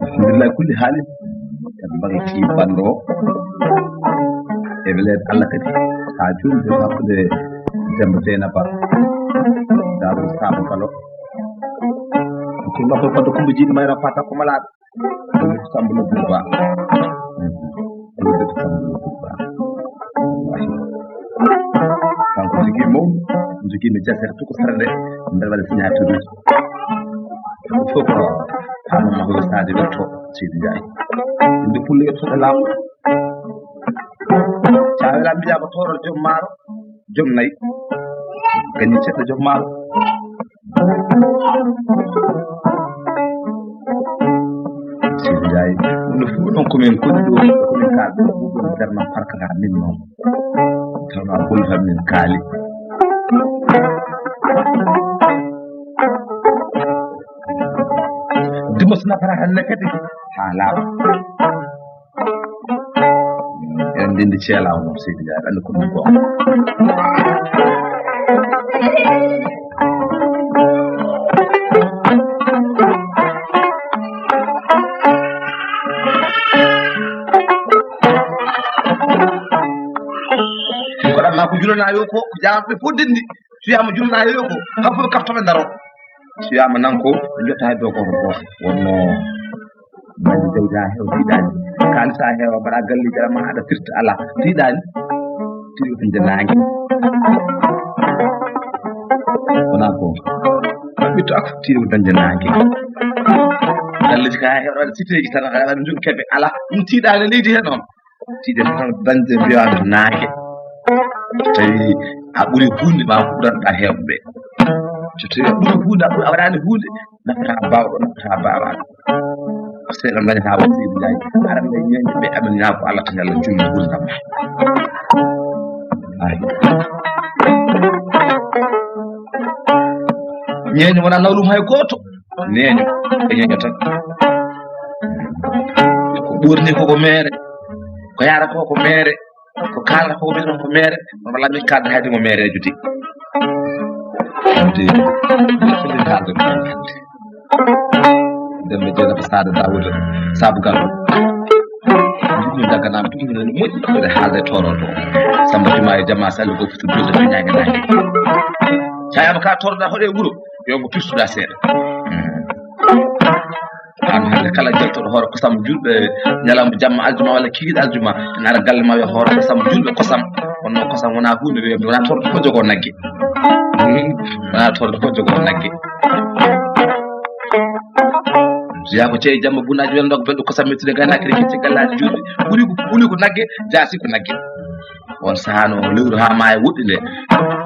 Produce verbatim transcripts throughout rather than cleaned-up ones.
Alhamdulillah, kulli haalin, en mbaɗi banndo o. E weleede Allah kadi, haa jooni, jooni hakkunde Demba Jeynaba, Daawuda Saabo Galo. Ko makko fodde Kumba Jiiɗi Mayra Fata ko malaaɗo. Ɗum ko Samba Noddu Ba. Ɗum ko Samba Noddu Ba. Kanko jogii mawɗo, jogii mi jasere tuko sarde, mbeɗa waɗa signature uji. Ɗum fof ko Hammam Mahoojo Sadio waɗto, Seydi Ndiaye. Ɗum de pullo yettoɗo laamu. Sa welaa mbiyaa ko tooro joom maaro, joom nayi. Kañum ceɗɗo joom maaro. Seydi Ndiaye, ɗum no fuɗɗi ɗon ko min koni ɗo, ko min kaalɗo, ko ɗum darna parkata min noon. Tawa gollitan min kaali. Dimo so nafata tan ne kadi haa laaɓa. En ndindi ceelaa moom Seydi Ndiaye, aɗa anndi ko ɗum goonga. Ko ɗam maa ko julanaa yo ko, ko jaamɓe fof dendi. So wiyaama julanaa yo ko, haa fof kaftoɓe ndaro. So wiyaama nan ko, ɓe njotta hay dow gooto gooto. Wonno Mbaɗi jawdi haa heewa tiiɗaani. Kaalis haa heewa mbaɗa galleeji aɗa ma aɗa firta alaa. Tiiɗaani. Tiiɗo ko nde naange. Wonaa ko. Ɓitto ak tiiɗo ko dañde naange. Galleeji ka haa heewa aɗa siteeji tan aɗa waɗa njuŋ keɓe alaa. Ɗum tiiɗaani leydi heen noon. Tiiɗe tan dañde mbiyaano naange. So tawi a ɓuri huunde ma ko ɓuranɗa heewɓe. So tawi a ɓuri huunde a ɓuri a waɗaani huunde. Nafata baawɗo, nafata baawaaɗo. Seeɗa dañata wasiiɓe jaay. Aran ɓe ñeeñɓe ɓe amin ñaako Allah tan Allah julli gurdam. Ay. Ñeeño wona nawlum hay gooto. Neeño e ñeeño tan. Ko ɓurni ko ko meere. Ko yaara ko ko meere. Ko kaalata ko ɓe ɗon ko meere, kono wala min kaalda hayde mo meereejo de. Ɗum de, ɗum de kaalda ko hannde. Demba Jeynaba Saada Daawuda, Saabu Galo. Ɗum min dagganaama ɗum min moƴƴi, mbeɗa haalda e tooroto. Samba Juma e Jama Sali ko futu julde to ñaage naange. Cayaama ka torda hoɗe wuro, yo ngo pirtuɗa seeɗa. An hannde kala jaltoɗo hoore kosam julɓe ñalawma jamma aljuma walla kikiiɗe aljuma, ene ara galle ma wiya hoore kosam julɓe kosam. Kono noon kosam wonaa huunde wiyande, wonaa torɗo ko jogoo nagge. Wonaa torɗo ko jogoo nagge. Jeyaa ko ceyi jamma bunaaji wela ndok belɗo kosam mettude gaynaaki rek kecce gallaaji julɓe. Ɓuri ko, ɓuri ko nagge, jaasi ko nagge. On sahaa no lewru haa maaya woɗɗi nde.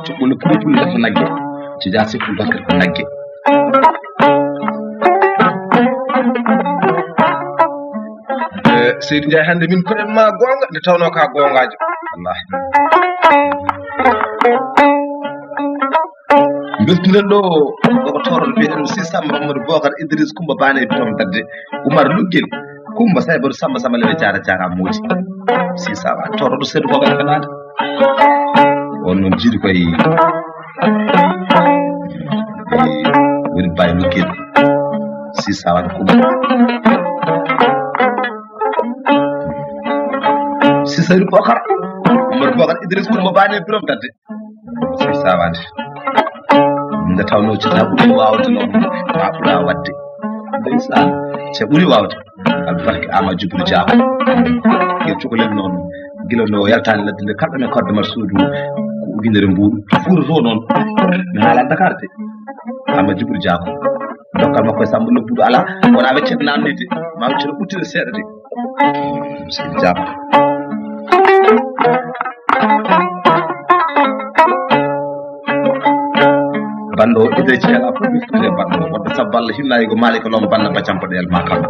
Cuɓɓule puli puli ko nagge. Ci jaasi ko nagge. Eh, Seydi Ndiaye, hannde min koɗen ma goonga, nde tawnoo ka goongaajo. Wallaahi. Mbeltinen ɗo, ko tooro biyeteeɗo Sisa Mamadou Bocar Idriss Coumba Bane e Birom Dadde, Oumar Luggel, Coumba Saybor Samba Samba Lewe Jaara Jaara Moodi. Sisa wa tooro ɗo seedu ko gaɗa naata. On noon jiiɗi koye woni Baye Luggel. Sisa wa Coumba. Sisa Bocar, Oumar Bocar Idriss Coumba Bane e Birom Dadde. Sisa wade. Nde tawnoo cata ɓuri waawde noon, ma ɓura waɗde. Ndeysaan, ce ɓuri waawde. Albarka Ama Jibril Diaw. Ngel cukalel noon, gila no yaltaani ladde nde, kala ɗo men kodde mat suudu, ko ujunere mbuuɗu. Fuutatoo noon. Mi haalan Dakar de. Ama Jibril Diaw. Dokkal makko e Samba Lobbuɗo alaa. Wonaa weccere naamnii de. Ma weccere ɓuttire seeɗa de. Seydi Diaw. Banndo o ide ceela fof mi fuɗɗe banndo o. Wadde sabu Allah hinnayi ko Malick Lom Banna Bacampo Ɗeel Makama.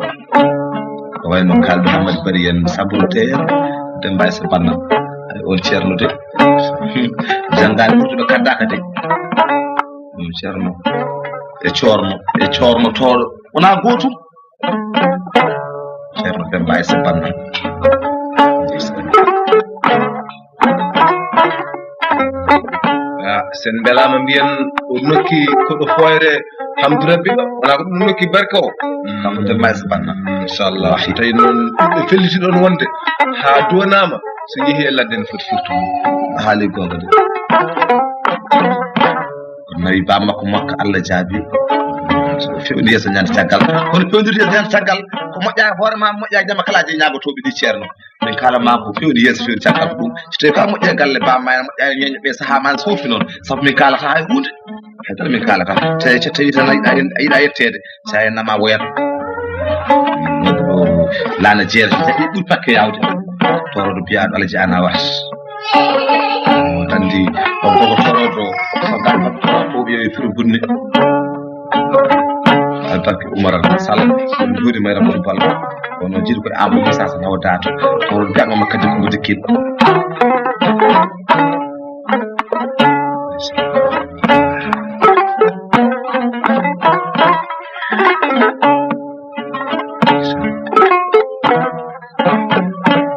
Ko wayno Kalbe Hamadi Bari en Sabru Teer, Demba e Sabanna. Ay, on ceerno de. Janngaani ɓurtuɓe kaddaaka de. Ɗum ceerno e coorno e coornotooɗo wonaa gootum. Ceerno Demba Aysa Banna. Ah, sen mbelaama mbiyen o nokki koɗo fooyre Hamdu Rabbi ɗo, wonaa ko ɗum nokki barke o. Kanko Demba Aysa Banna. Inchallah. Tawi noon ɗum ɓe felliti ɗoon wonde haa duwanaama, so yehi e ladde ne foti firtu. A haali goonga de. Nawi ba makko makko Allah jaabi. Fewndi yeeso ñande caggal. Kono fewndi yeeso ñande caggal ko moƴƴa hoore ma, moƴƴa jama kala je ñaago toɓi ɗi ceerno. Min kala ma ko fewndi yeeso fewndi caggal ko ɗum. So tawi ka moƴƴa galle ba ma moƴƴa ñeño ɓe saha ma softi noon. Sabu min kalata hay hunde. Hay tan min kalata. Tawi so tawi tan a yiɗa, a yiɗa yettede. Sa en nama woyat. Laana jeere so jaɓi ɓuri pakke yawde. Toroɗo biyaɗo Allah jaana wat. Tandi on koko toroɗo so gal toroɗo ko wiye firo bunni. Albarke Umar Sall, so mi juuɗi may Ramadou Bal. Kono jiiɗi ko Amadou Moussa so nawa dato. Toroɗo biyaɗo makka jikko mo dikkil.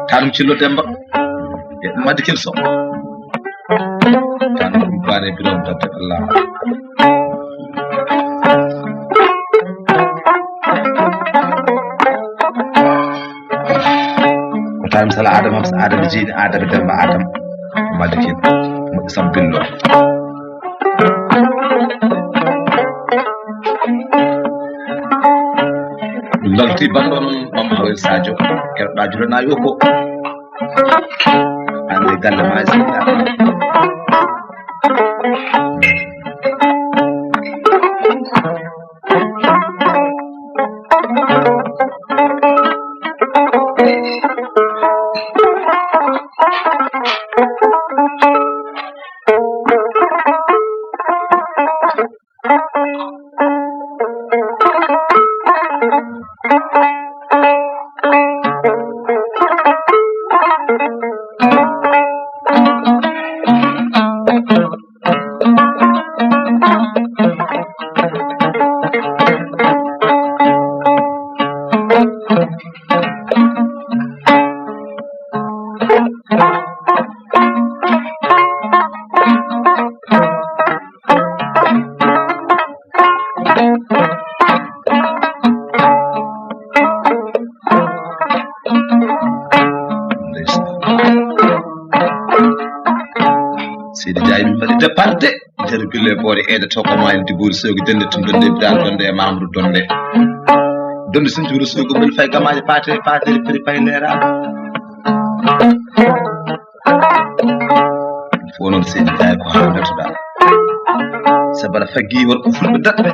Tanum Cillo Demba e Madi Kelso. Tanum Bane Birom Dadde Allah. Ko tawi mi sala Adama, Adama jiini Adama Demba Adama. Malikin moƴƴo sambillo. Ɗum nalti banndo noon Mama Hawel Sadio. Keɗoɗa julana yo ko. Ande galle ma e seyda. Seydi Njaay min mbaɗi départ de. Jari bille boore eede to ko maayi Dibori Sogi dende tun donde dal donde e Mamadou donde. Donde sinti wuro Sogi min fay gamaji pate pate piri pay lera. Fof noon Seydi Njaay ko haa ngartuɗaa. Sabara faggi won ko fulɓe daɗɓe.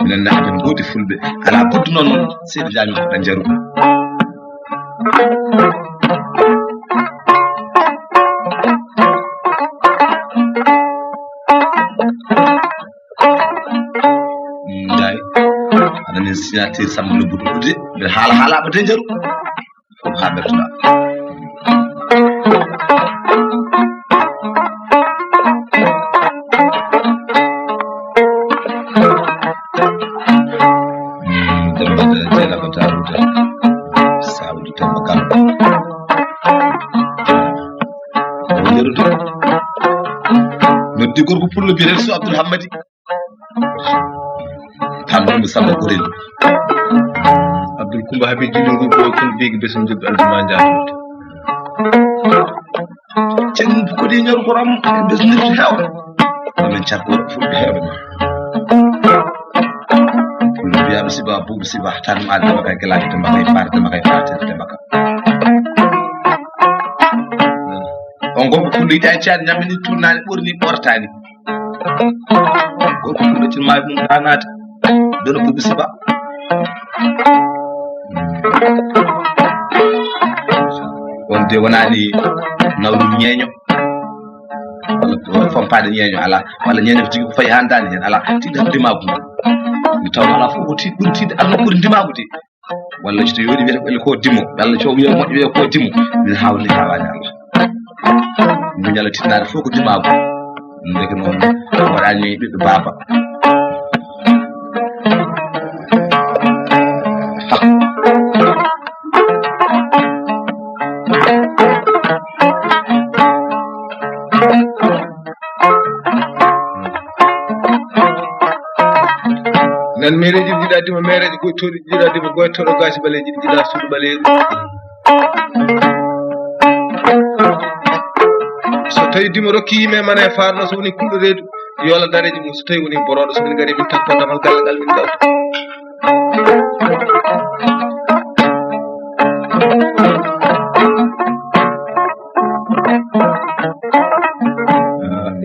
Minen ne amen ngoodi fulɓe. Alaa goɗɗo noon Seydi Njaay min ko ɗan jaru. Njaay. Aɗa ni signature Samba Lobbudu Ude. Mbiɗa haala haalaaɓe de jaru. Fof haa bertuɗaa. Demba de Jeela ko Daawuda. Sawdu Demba Kala. Ko yerude. Noddi gorko pullo biyeteeɗo so Abdoul Hammadi. Tan ɗum Samba Gorel. Abdoul Kumba Habi Jili ngu ko kon bigi beso joddo aljuma jaato. Cen ko di ñor ko ram business hew. Amen chat ko fu hew. Biya siba bu siba tan ma da makai kala da makai par da makai par da makai. On go kulli da chat ñamini tunani ɓorni ɓortani. Gorko ɗum ɓe timmaade mum ɗaanaade. Doro ko bisiba. On de wonaani nawɗum ñeeño. Walla ko fompaade ñeeño alaa. Walla ñeeño ko tigi ko fayi haa ndaani heen alaa. Tiiɗi haɓde ndimaagu mum. Mi taw alaa fof ko tiiɗi ɓuri tiiɗi alaa ɓuri ndimaagu de. Walla so tawi waɗi wiyata ko dimo. Walla so wiya moƴƴo wiya ko dimo. Min haawni haawaani Allah. Muñal e tiɗnaare fof ko dimaagu. Ndeke noon, waɗaani ɓiɓɓe baaba. Nan meereeji ɗi njiɗaa dima, meereeji goy toɗi ɗi njiɗaa dima, goy toɗo gaasi ɓaleeji ɗi njiɗaa suudu ɓaleeru. So tawi dima rokki yimɓe mana e faarno, so woni kulɗo reedu, yoola dareeji mum, so tawi woni borooɗo, so min ngari min tappa damal galle ngal min ngawta.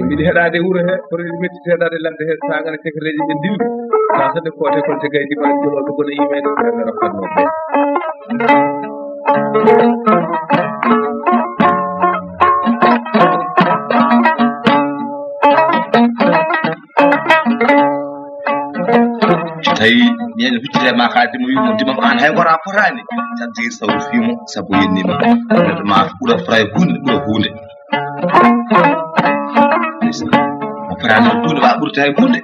Mbiɗi heɗaade wuro he, kono mbiɗi metti seedaade ladde he, saagana cekaleeji ɓe ndilli. Kaa so nde koote kon te gaydi mbaɗa jolooɓe kono yimɓe ɓe ɓe rokkat noon ɓe. So tawi ñeeño huccita e ma, kaa dimo, wimo dimam aan hay goto a fotaani. Tan tigi saw fiimo sabu yennima. Neɗɗo ma ɓura fota e huunde, ɓura huunde. Mo fotaani e huunde, ma ɓurta e huunde.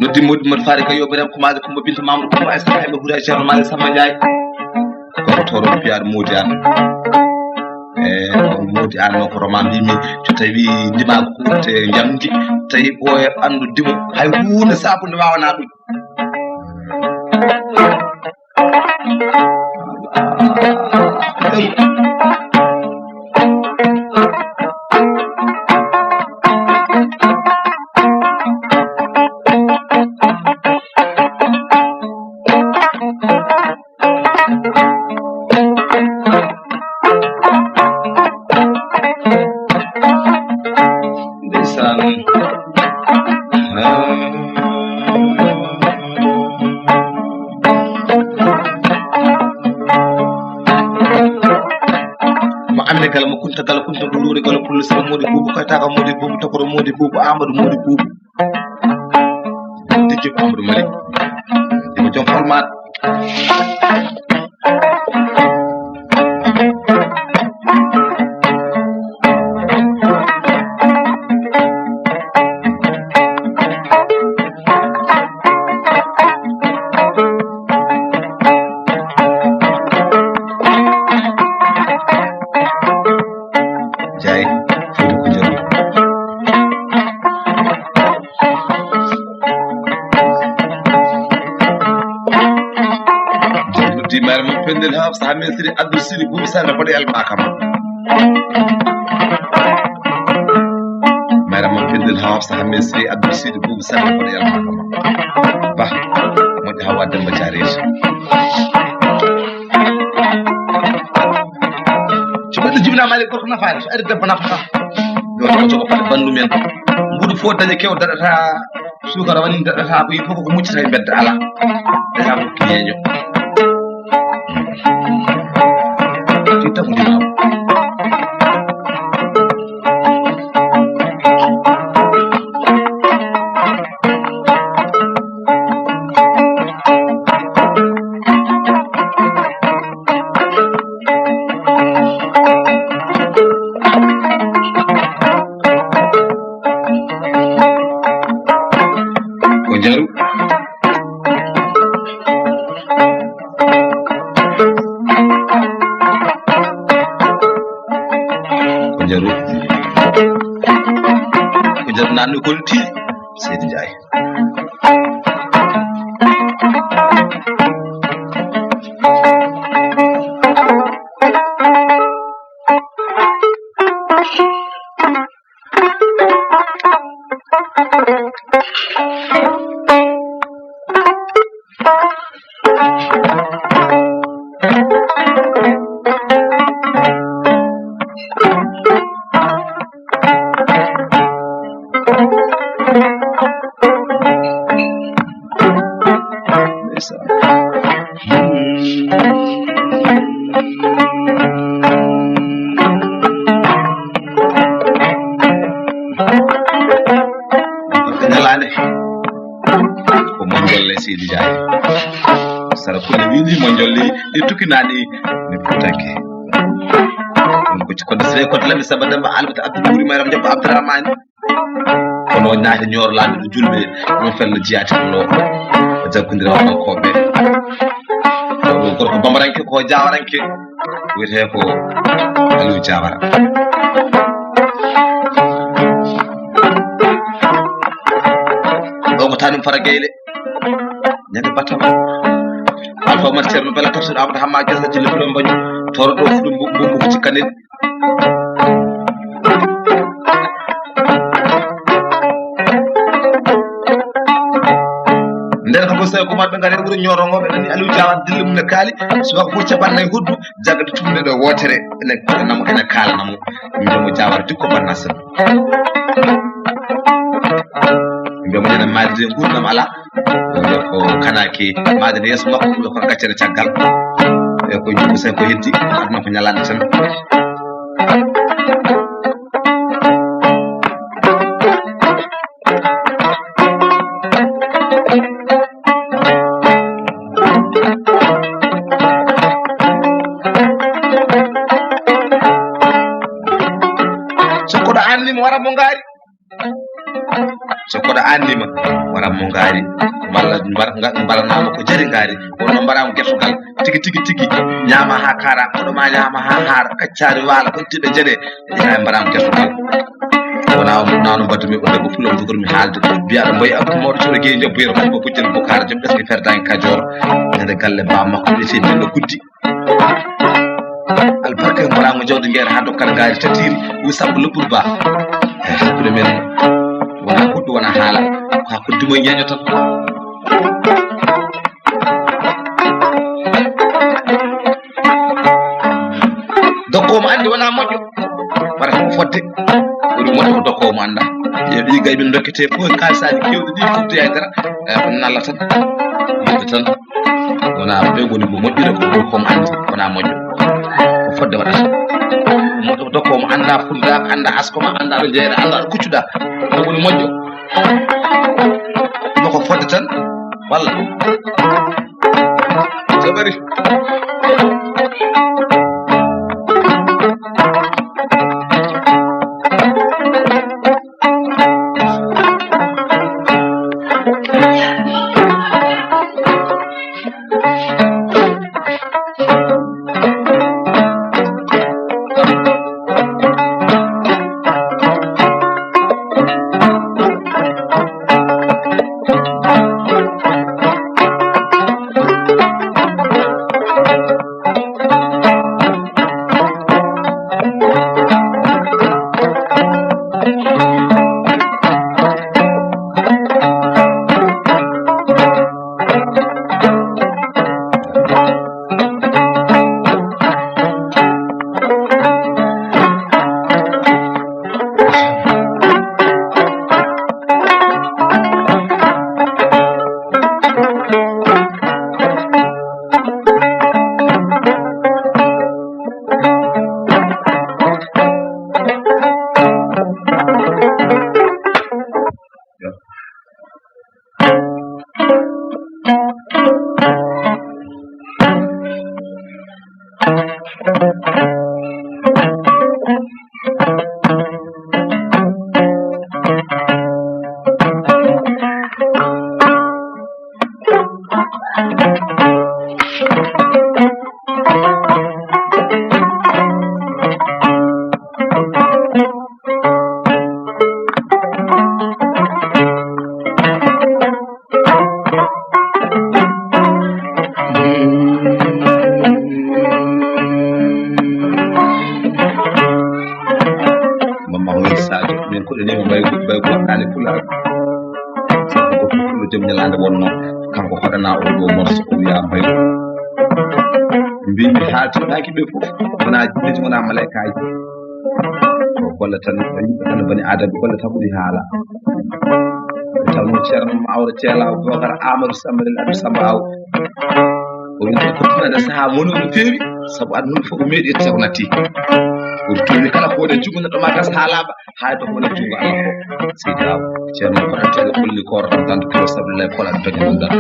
Noddi Modi Modi Fari ka yobere am, Kumaade Kumba Binta Mamadou Kumba Aysata, Hayba Hura Ceerno Malick Samba Ndiaye. Kono toro piyaɗo Modi an. E, on Modi an noon ko Roma mbimi, so tawi ndimagu ko te njamdi, tawi ɓooya ɓandu dimo, hay huunde sabu nde wawana ɗum. Ndeysaan. Mo annde gala mo kunta gala kunta ɗuɗuure gala pullo sira moodi buubu kaytaaka moodi buubu tokoro moodi buubu amadou moodi buubu. Dicce Amadou Malik. Dimo jom format. Jai. Fuuta ko jam. Jam noddi maire mo pendel ha saha men siri abdou siri buubu sanga mboɗo yalbaka ma. Maire mo pendel ha saha men siri abdou siri buubu sanga mboɗo yalbaka ma. Bah. Moƴƴa hawa demba jareta. Cuɓeɗo jibinama ale gorko nafaani, so ari debbo nafata. Yo taw jogo paɗe bandu men. Mbuɗu fof daña kew daɗata, sukara wani daɗata, ko yimɓe fof ko muccita e mbedda ala. Daña ko kiñeeño. Ti tabu dina. Ko jaru. Ko jaru. Ko jaru nanni kon ti. Seydi Njaay. Ñalaande ko mo Mo jolli ɗi tukinaani mi futanke. Ɗum ko cikkonde sere ko Lami Samba Demba Almata Abdou Wuri Mayram Jabba Abdourahmane. Kono naati ñoor laaɓi ɗo julɓe ɗum fello jiyaati ɗo. O jaggondira wonankoɓe. Ɗo ɗum gorko bambaranke ko jawaranke. Wiyetee ko Aliou Jawara. Ɗo ko tanum fara gayle. Ñande batama. Alfa Omar Ceerno Bela Tafsir Amadou Hamma Gesa Jilli Fulon Mbañu. Toro ɗo fuɗum mbumbu ko cikkanin. Nder ko Sey Kumar ɓe ngari wuro Ñooro ngo ɓe nani Aliou Jawara dille mum ne kaali. Subaka fof capanɗe nayi hoddu jagga ɗo tumde ɗo wootere. Ene kaala namo, ene kaala namo. Mbiyamo Jawara dikko banna sen. Mbiyamo ene maali de nguurnam ala. Ko kanaaki maade ne yeeso makko ɗum ko gaccere caggal. E ko jikku sen ko heddi aduna ko ñalaande tan. Sokkoɗo anni mo wara mo ngaari. Sokkoɗo annima wara mo ngaari. Mballa mbar- nga- mbalanama ko jari ngaari. Kono mbarama gertogal tigi tigi tigi. Ñaama ha kaara kono ma ñaama ha haara. Kaccari waala ko tiɓe jene. Ina mbarama gertogal. Wona nano mbatumi o debbo fulon jogor mi haalde. Biyaɗo mboy abdu mawɗo coro geyi jobbo yero kanko bujjel bukara joom ɓesngi ferdange kajor. Nande galle ba makko ɓe fi bello guddi. Albarka e mbolaagu jawdi ngeer haa dokkal ngaari tatiiri wi sabbu lobburu ba. E hakkunde men wona goɗɗo wona haala ko hakkunde dimo ñeño tan. Dokkoomo anndi wona moƴƴo wara ko fodde. Woni moƴƴo ko dokkoomo annda. Yeɓi gay min dokkete fof kalisaji kewɗi ɗi fofte hay dara. E ko nalla tan yimɓe tan. Wona ɓe ngoni mo moƴƴude ko ɗum komo anndi wona moƴƴo. Ko fodde waɗata. Moƴƴo ko dokko mo annda fulda, annda askoma, annda ɗo jeeyɗa, annda ɗo kuccuɗa. Ɗum woni moƴƴo. Ɗum ko fodde tan. Walla. So ɓari. Mama Hoyt Sadio, min ko ɗen mbay mbay ko waɗɗaani pulaar. Ko pullo jom ñalaande wonno kanko hoɗana o ɗo morso o wiya mbay. Mbimi haaltinaki ɓe fof wona jinneji wona malaykaaji. Ko golle tan, yimɓe tan bani Adama golle tan ɓuri haala. Ɓe tawnoo Ceerno Mawɗo Ceelaaw Bookar Amadou Samba Lel Abdou Samba Aw. O woni ko tinande sahaa moni no feewi, sabu aduna fof ko meeɗi yettude ko natti. O tuubi kala ko woni junngo neɗɗo ma gas haa laaɓa, haa e to ko woni junngo Allah ko. Seydi Aw, Ceerno ko tan tawi holli kooro tan tan kilo sabu lay kola dañi ɗum ɗan.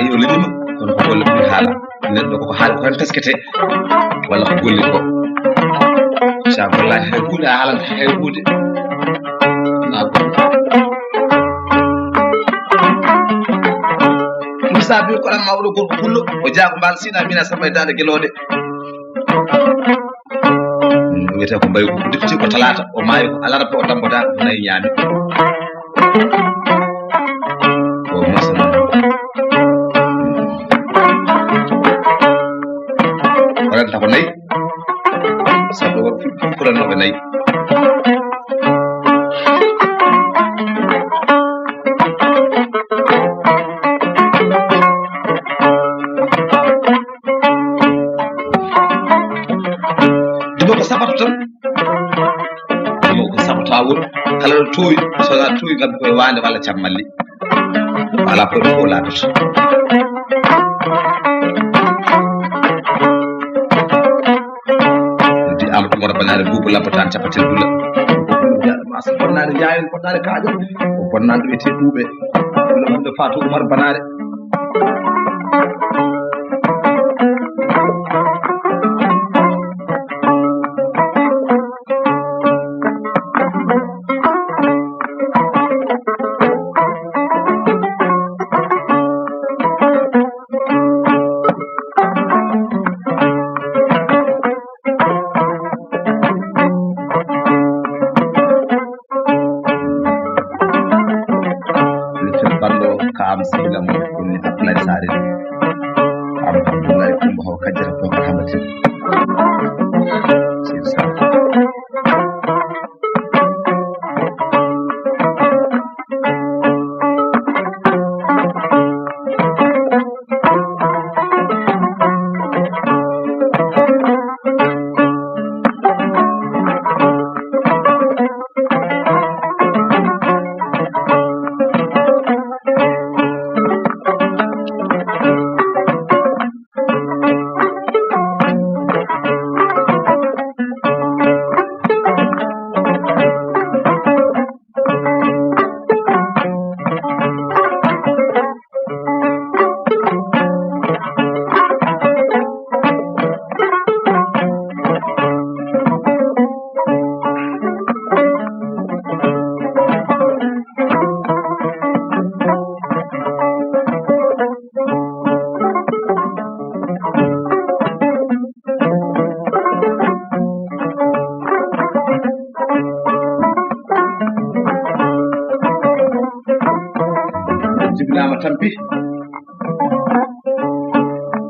Eyi, o leñima, kono ko golle ɓuri haala. Neɗɗo koko haala ko tan teskete, walla ko golle ko. Sa gollaani hay huunde, a haalanta hay huunde. Na golle. Ɗum saabi ko ɗam mawɗo gorko pullo, o jaago mbaal sina mina samba e daande gelooɗe. Wiyetee ko mbayi ko defti ko talaata, o maayi ko alarba, o tambodaaka ko nayi ñaami. Ko masala. O renta ko nayi. Sabu o fuɗɗi fuɗannooɓe nayi. Dimo ko sabatu tan. Dimo ko sabata wuro. Kala ɗo toowi, so na toowi, ngam koye waande walla cammalli. Wala ko ɗum fof laatoto. Di Amadou Moro Banaare buubu labbataan cappatel dula. Masa Banaare Njaayel, Banaare Kaajo. Ko Banaare wiyetee Buuɓe. Ɗum ɗo Fatou Oumar Banaare. Wiyetee Ballo Kaam Seyla mo woni Abdoulaye Sarr en. Kaam Abdoulaye Coumba Haw Kajjata Bocar Hamati. Seydi Sarr. Jibinaama tampi.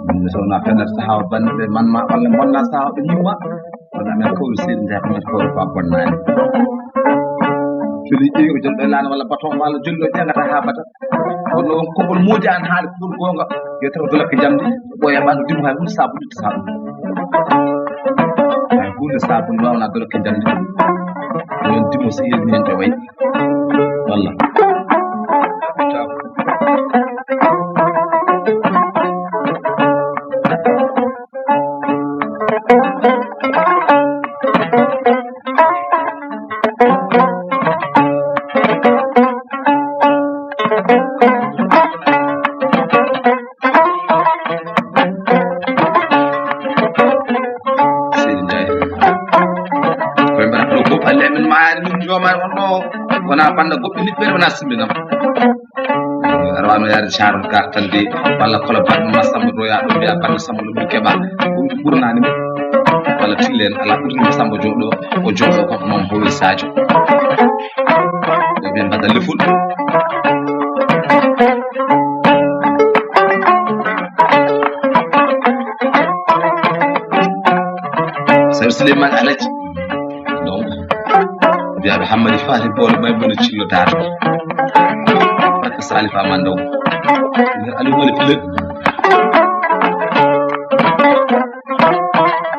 Ɗum ne sowna fenar sahaa o bannde man ma walla bonna sahaa o ɓe ñimma. Kono amen kowri seydi njaha amen kowri ko a bonnaani. Culi ƴeewi ko jolɗo e laana walla baton walla jolɗo ƴeŋata haa bata. Kono on kongol moodi an haali kongol goonga. Yettere ko dolak jamdi. Ɓooya ɓandu dimmo hay hunde saabu itta saabu. Hay hunde saabu no wawna dolak jamdi. Yon dimmo si iri ni en ɓe wayi. Walla. Seydi Ndiaye. Koye mbaɗa ɗo fof, alle men maayani ɗum, jooma on ɗo, wona bannda goɗɗo niɓɓere, wona simbi ngam. Aɗa wano yaade caaro gartan de, walla kola baɗɗo ma Samba ɗo, yaa ɗo mbiya baɗɗo Samba ɗo, ɗum keɓa, ɗum ɓurnani mo. Walla tillen, ala ɓurni mo Samba jooɗo, o jooɗo ko noon Boy Sadio. Ɓe mbaɗa lefol. Seydi Souleymane Alaji. Donc, mbiyaɓe Hammadi Fati Boole Maymuna Cillo Daara. Barka Salif Amandaw. Nder Aliou Wali Pilet.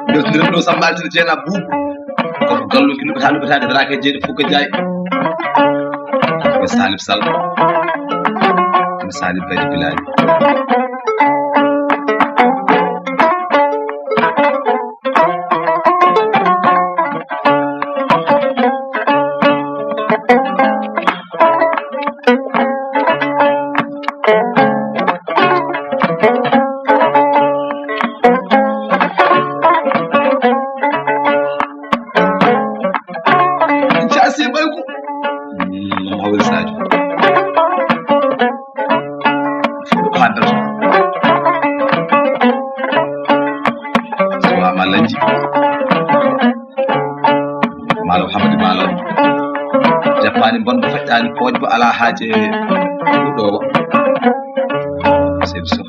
Nder ɗo Samba Altine Jeena Buubu. Ko gallo ki luɓata luɓata de dara ke jeeɗi fuka jaay. Ko Salif Sall. Ko Salif Gadi Bilali. Taani pooj ba alaa haaje ɗuɗoowa. Sel so.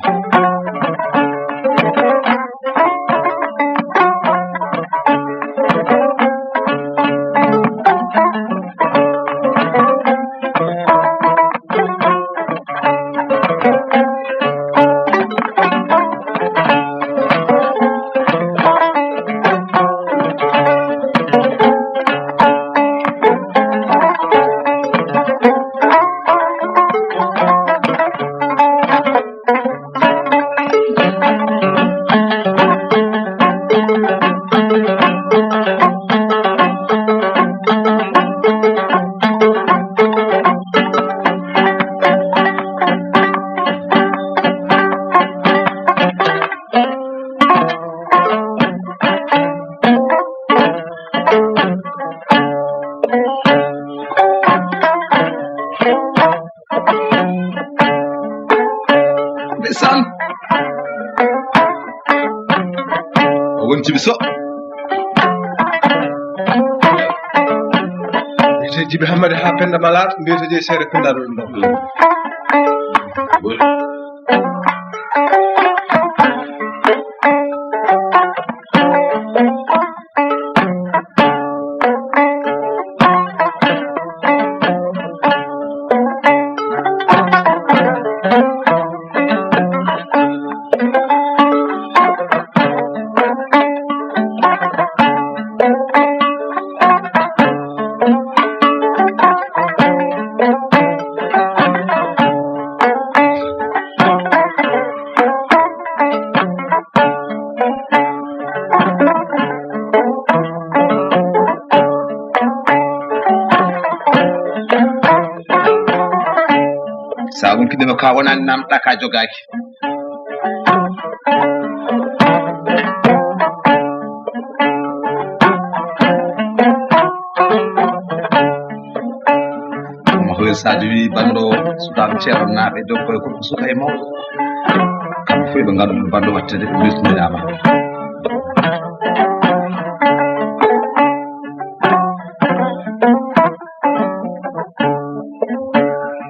Ndeysaan. O woni Jibi Soh. Mbiyetee Jibi Hammadi haa Pennda Malaaɗo, mbiyetee Jeyi Seere Pennda ɗo ɗum ɗo. Sa wonki nde ka wonani namɗa ka jogaaki. Omo hoyre Sadio wi banndo sukaaɓe ceeronnaaɓe, donc koye ko suka e mawɗo. Kamɓe fof ɓe ngalɗo ɗum banndo wattede, ɓe weltiniraa ma.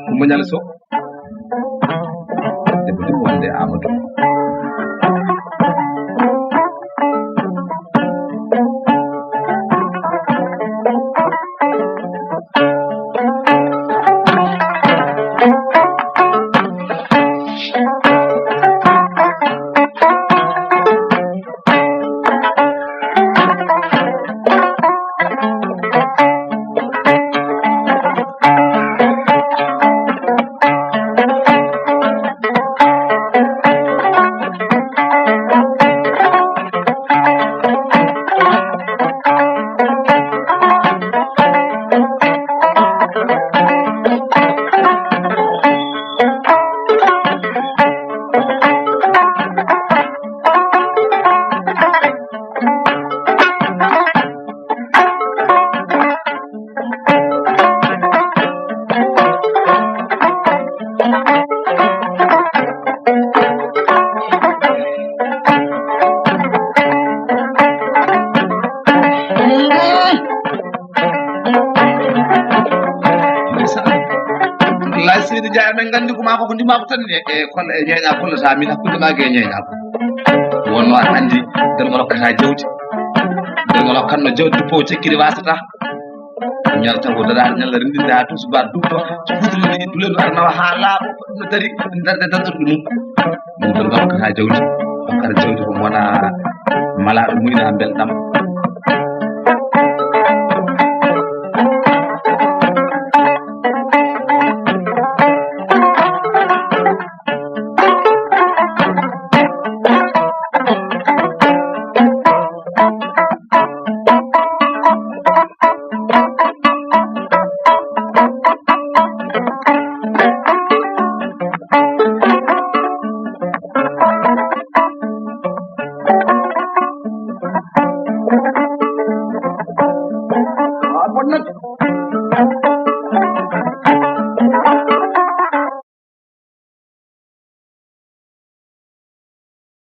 Kumba Ñaali Soh. Debbo debbo wonde Amadou. Ndeysaan. Wallaay, Seydi Njaay, amen nganndi ko maa ko, ko ndima ko tan e, e kolla, e ñeeña kollata min hakkunde maa e ñeeña ko. Wonno aɗa anndi, darngo rokkata jawdi. Darngo rokkanno jawdi, duppo o cekkiri wasata. Ñalta ko daraade ñalla renndinde haa tusubaar duppo. So fotiri ndi dulen ara nawa haa laaɓa, ɗum no dari, darde dartorɗe mum. Ɗum ɗon wakkata jawdi, wakkata jawdi ko wona malaaɗo muyna mbelɗam. Ah, bonnat.